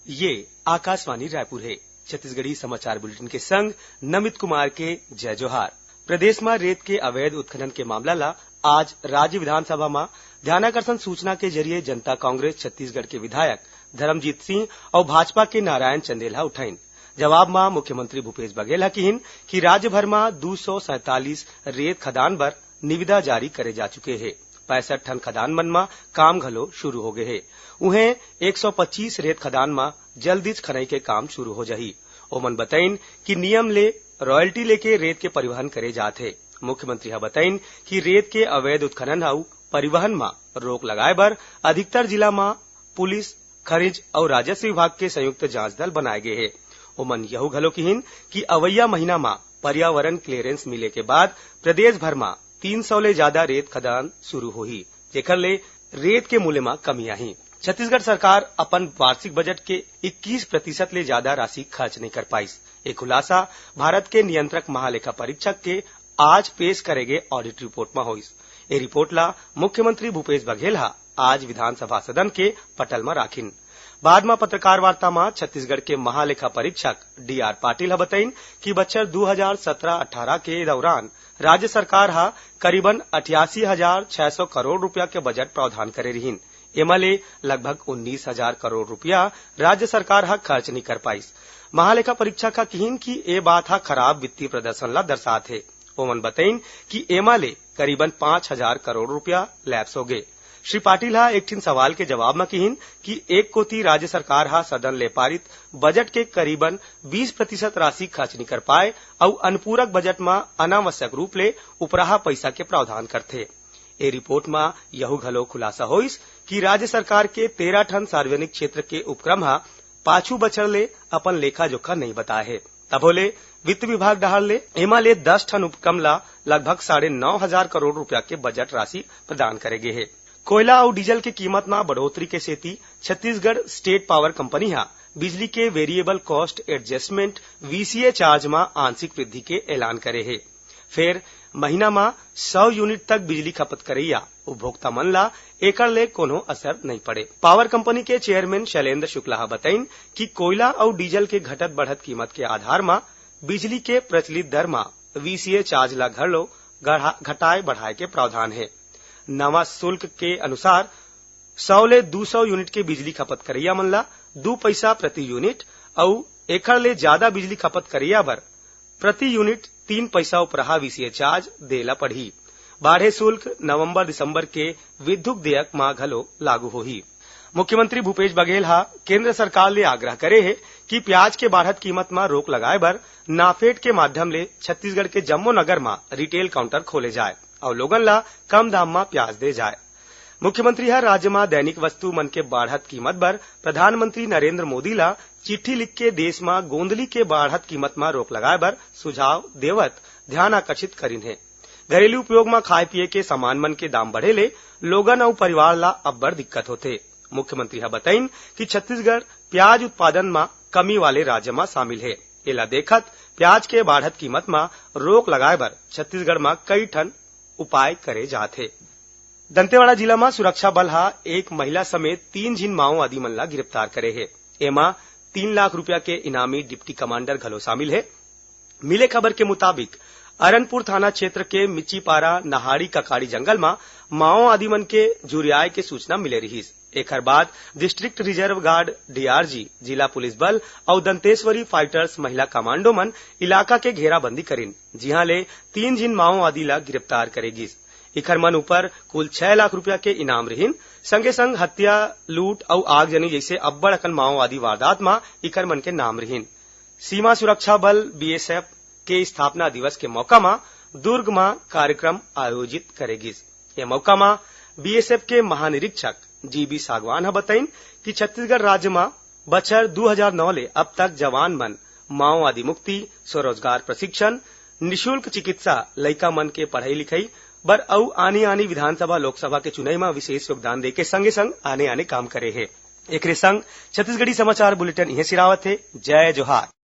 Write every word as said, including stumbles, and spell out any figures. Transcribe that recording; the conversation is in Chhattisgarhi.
ये आकाशवाणी रायपुर हे। छत्तीसगढ़ी समाचार बुलेटिन के संग नमित कुमार के जय जोहार। प्रदेश म रेत के अवैध उत्खनन के मामला ला आज राज्य विधानसभा म ध्यानाकर्षण सूचना के जरिए जनता कांग्रेस छत्तीसगढ़ के विधायक धर्मजीत सिंह अउ भाजपा के नारायण चंदेल ह उठाइन। जवाब म मुख्यमंत्री भूपेश बघेल ह किहिन कि राज्य भर म दू सौ सैंतालीस रेत खदान बर निविदा जारी करे जा चुके हे। पैंसठ ठन खदान मन म काम घलो शुरू हो गए हे। उहें, एक सौ पच्चीस रेत खदान म जल्दीच खनई के काम शुरू हो जाही। ओमन बताइन कि नियम ले रॉयल्टी लेके रेत के परिवहन करे जात हे। मुख्यमंत्री ह बताइन कि रेत के अवैध उत्खनन अउ परिवहन म रोक लगाए बर अधिकतर जिला म पुलिस, खनिज अउ राजस्व विभाग के संयुक्त जांच दल बनाए गे हे। ओमन यहू घलो किहिन कि अवइया महीना म पर्यावरण क्लीयरेंस मिले के बाद प्रदेश भर म तीन सौ ले जादा रेत खदान शुरू होही, जेकर ले रेत के मूल्य म कमी आही। छत्तीसगढ़ सरकार अपन वार्षिक बजट के इक्कीस प्रतिशत ले जादा राशि खर्च नइ कर पाइस। ये खुलासा भारत के नियंत्रक महालेखा परीक्षक के आज पेश करे गे ऑडिट रिपोर्ट म होइस। ये रिपोर्ट ला मुख्यमंत्री भूपेश बघेल ह आज विधानसभा सदन के पटल म राखिन। बाद म पत्रकार वार्ता म छत्तीसगढ़ के महालेखा परीक्षक डी आर पाटिल ह बताइन कि बछर दू हजार सत्रह अट्ठारह के दौरान राज्य सरकार ह करीबन अठासी हजार छह सौ करोड़ रुपया के बजट प्रावधान करे रिहिन। एमा ले लगभग उन्नीस हजार करोड़ रुपया राज्य सरकार ह खर्च नइ कर पाइस। महालेखा परीक्षक ह किहिन कि ए बात ह खराब वित्तीय प्रदर्शन ला दर्शात हे। ओमन बताइन कि एमा ले करीबन पाँच हजार करोड़ रुपया लैप्स होगे। श्री पाटिल ह एक ठिन सवाल के जवाब म किहिन कि एक कोति राज्य सरकार ह सदन ले पारित बजट के करीबन बीस प्रतिशत राशि खर्च नइ कर पाए अउ अनुपूरक बजट म अनावश्यक रूप ले उपराहा पइसा के प्रावधान करथे। ए रिपोर्ट म यहू घलो खुलासा होइस कि राज्य सरकार के तेरह ठन सार्वजनिक क्षेत्र के उपक्रम ह पाछू बछर ले अपन लेखा जोखा नइ बताए हे। तभो ले वित्त विभाग डहार ले एमा ले दस ठन उपक्रम ला लगभग साढ़े नौ हजार करोड़ रुपया के बजट राशि प्रदान करे गे हे। कोयला अउ डीजल के कीमत म बढ़ोतरी के सेती छत्तीसगढ़ स्टेट पावर कंपनी ह बिजली के variable cost adjustment, VCA charge म आंशिक वृद्धि के ऐलान करे हे। फेर महीना म सौ यूनिट तक बिजली खपत करइया उपभोक्ता मन ला एकर ले कोनो असर नइ पड़े। पावर कंपनी के चेयरमैन शैलेंद्र शुक्ला ह बताइन कि कोयला अउ डीजल के घटत बढ़त कीमत के आधार म बिजली के प्रचलित दर म वीसीए चार्ज ला घलो गढ़ा-, घटाए बढ़ाए के प्रावधान हे। नवा शुल्क के अनुसार सौ ले दू सौ यूनिट के बिजली खपत करइया मन ला दू पैसा प्रति यूनिट अउ एखर ले जादा बिजली खपत करइया बर प्रति यूनिट तीन पैसा उपराहा वीसीए चार्ज दे ला पड़ही। बाढ़े शुल्क नवंबर दिसंबर के विद्युत देयक म घलो लागू होही। मुख्यमंत्री भूपेश बघेल ह केंद्र सरकार ले आग्रह करे हे कि प्याज के बाढ़त कीमत म रोक लगाए बर नाफेड के माध्यम ले छत्तीसगढ़ के जम्मो नगर म रिटेल काउंटर खोले जाए अउ लोगन ला कम दाम म प्याज दे जाए। मुख्यमंत्री ह राज्य म दैनिक वस्तु मन के बाढ़त कीमत बर प्रधानमंत्री नरेंद्र मोदी ला चिट्ठी लिख के देश म गोंदली के बाढ़त कीमत म रोक लगाए बर सुझाव देवत ध्यान आकर्षित करिन हे। घरेलू उपयोग म खाए पिए के सामान मन के दाम बढ़े ले लोगन अउ परिवार ला अब्बड़ दिक्कत होथे। मुख्यमंत्री ह बताइन कि छत्तीसगढ़ प्याज उत्पादन म कमी वाले राज्य म शामिल हे। एला देखत प्याज के बाढ़त कीमत म रोक लगाए बर छत्तीसगढ़ म कई ठन उपाय करे जात हे। दंतेवाड़ा जिला म सुरक्षा बल ह एक महिला समेत तीन झिन माओवादी मन ला गिरफ्तार करे हे। एमा तीन लाख रुपया के इनामी डिप्टी कमांडर घलो शामिल हे। मिले खबर के मुताबिक, अरनपुर थाना क्षेत्र के मिच्चीपारा नहाड़ी ककाड़ी जंगल म माओवादी मन के जुरियाए के सूचना मिले रिहिस। एखर बाद डिस्ट्रिक्ट रिजर्व गार्ड, डीआरजी, जिला पुलिस बल अउ दंतेश्वरी फाइटर्स महिला कमांडो मन इलाका के घेराबंदी करिन, जिहां ले तीन झिन माओवादी ला गिरफ्तार करे गिस। इखर मन ऊपर कुल छह लाख रुपया के इनाम रिहिन। संगे संग हत्या, लूट अउ आगजनी जइसे अब्बड़ अकन माओवादी वारदात म इखर मन के नाम रिहिन। सीमा सुरक्षा बल, बीएसएफ, के स्थापना दिवस के मौका म दुर्ग म कार्यक्रम आयोजित करे गिस। ये मौका म बीएसएफ के महानिरीक्षक जीबी सागवान ह बताइन कि छत्तीसगढ़ राज्य म बछर दू हजार नौ ले अब तक जवान मन माओवादी मुक्ति, स्वरोजगार प्रशिक्षण, निशुल्क चिकित्सा, लइका मन के पढ़ई लिखई बर अउ आनी आनी विधानसभा, लोकसभा के चुनई म विशेष योगदान देके संगे संग आने आने काम करे हे। एकरे संग छत्तीसगढ़ी समाचार बुलेटिन इहें सिरावत हे। जय जोहार।